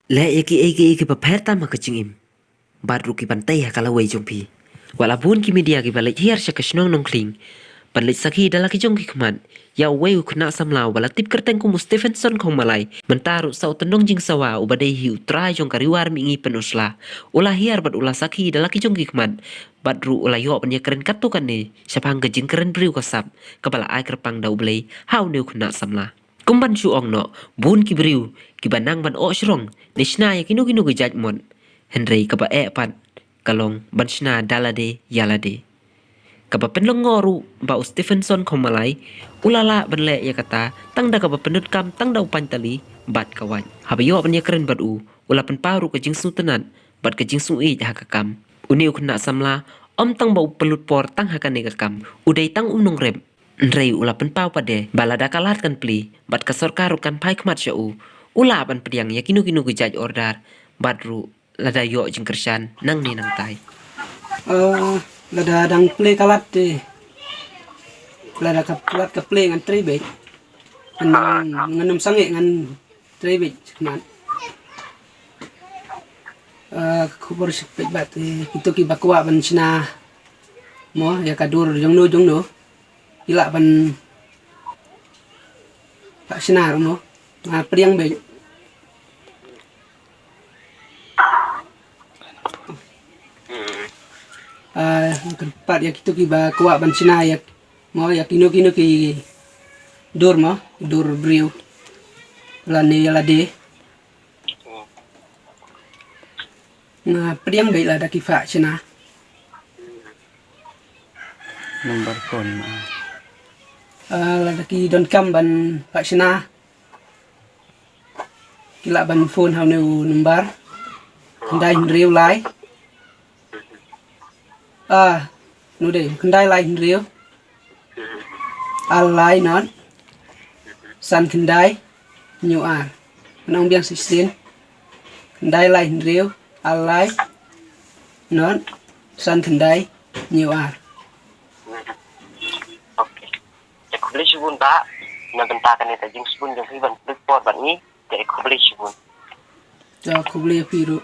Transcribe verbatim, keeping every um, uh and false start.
Leh ïa kiei kiei kiba pher tam ha ka jingim bad ruh ki ban tei ha ka lawei jong phi. Wat la bun ki media kiba leit hiar sha ka shnong Nongkhling ban leit sakhi da la ki jong ki khmat ïa uwei u khynnah samla uba la tip kyrteng kum u Stephenson Khongmalai, mynta ruh sa u tyndong jingsawa uba dei hi u trai jong ka Ri War Mihngi Pynursla, u la hiar bad u la sakhi da la ki jong ki khmat bad ruh u la ïoh ban ïakren katto katne shaphang ka jingkren briew ka sap kaba la ai kyrpang da U Blei ha une u khynnah samla. Kum ban shu ong noh, bun ki briew kiba nang ban oh shrong ne shna ïa kino kino ki jait mot, hynrei kaba eh pat ka long ban shna da lade ïa lade. Kaba pynlong ngo ruh ba u Stephenson Khongmalai u la lah ban leh ïa kata tang da kaba pyndonkam tang da u paintalli bad ka wait. Haba ïoh ban ïakren bad u, u la pynpaw ruh ka jingsngewtynnat bad ka jingsngewïeit ha ka kam. Une u khynnah samla ym tang ba u pynlut por tang ha kane ka kam, u dei tang u nongrep. Hynrei u la pynpaw pat de ba lada ka lad kan plie bad ka sorkar ruh kan phai khmat sha u, u lah ban pdiang ïa kino kino ki jait order bad ruh lada ïoh jingkyrshan nangne nangtai. Eh, lada dang plie ka lad te, lada ka lad ka plie ngan trei beit. Ngan, ngan ym sangeh, ngan trei beit khmat. Eh, ka khubor shu peit bad te kito kiba kwah ban shna mo ïa ka dur jongno jongno, ki lah ban phah shna ruh mo. Nga pdiang beit. Ah, kyrpad ïa kito kiba kwah ban shna ïa mo ïa kino kino ki dur mo, dur briew lane ïa lade. Nga pdiang beit lada ki phah shna. Number phone ma. Ah, lada ki donkam ban phah shna, ki lah ban phone ha une u number khyndai hynriew lai. Ah, nu dei khyndai lai hynriew. Ar lai not san khyndai hynñiew ar. Nang biang sixteen. Khyndai lai hynriew ar lai not san khyndai hynñiew ar. Okay. Te khublei shibun ba na bynta kane ka jingsbun jong phi ban pynlut por bad ngi. Te khublei shibun. Te khublei phi ruh.